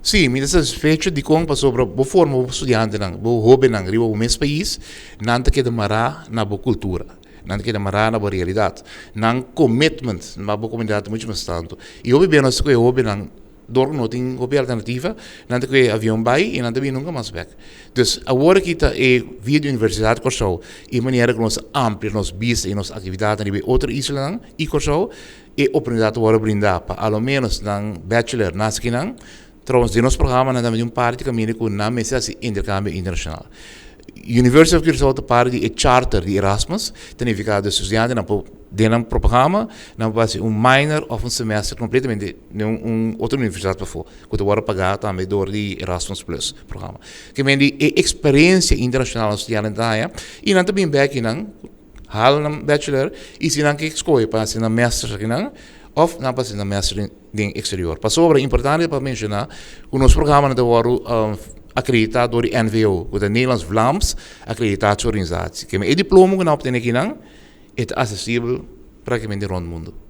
Sí, mi ta satisfecho. Dikon? Pasobra bo forma bo studiantenan, bo hóbennan riba bo mes pais, nan ta keda mará na bo kultura, nan ta keda mará na bo realidat. Nan commitment na bo komunidat ta muchu mas tantu. I hopi bia nos ta kohe hóbennan dor ku no tin hopi alternativa, nan ta kohe avion bai i nan ta bini nunka mas bèk. Dus awor aki ta e via di Universidat Kòrsou i manera ku nos a amplia nos bista i nos aktividatnan riba e otro islanan i Kòrsou, E oportunidat ta wòrdu brindá pa a lo ménos nan bachelor nase kinan. Trouwens, den nos programa nan tambe tin un parti kaminda ku nan mester hasi interkambio internashonal. University of Curaçao ta parti di e charter di Erasmus, ta nifiká dus studiantenan por den nan programa nan por hasi un minor òf un semester kompletamente den un otro universidat pafó ku ta wòrdu pagá tambe dor di Erasmus Plus programa. Ke men di e eksperensia internashonal nan studiantenan ta haña i nan ta bin bèk kinan. Hala nan bachelor y si nan ke scoge pa haci nan masters akinan of nan pa haci nan master den exterior. Pasobra importante pa menciona cu nos programanan ta wordo acredita door di NVO, cu ta Nederlands Vlaams Accreditatieorganisatie. Keme e diploma cu nan obtene akinan e ta accesibel practicamente rond mundo.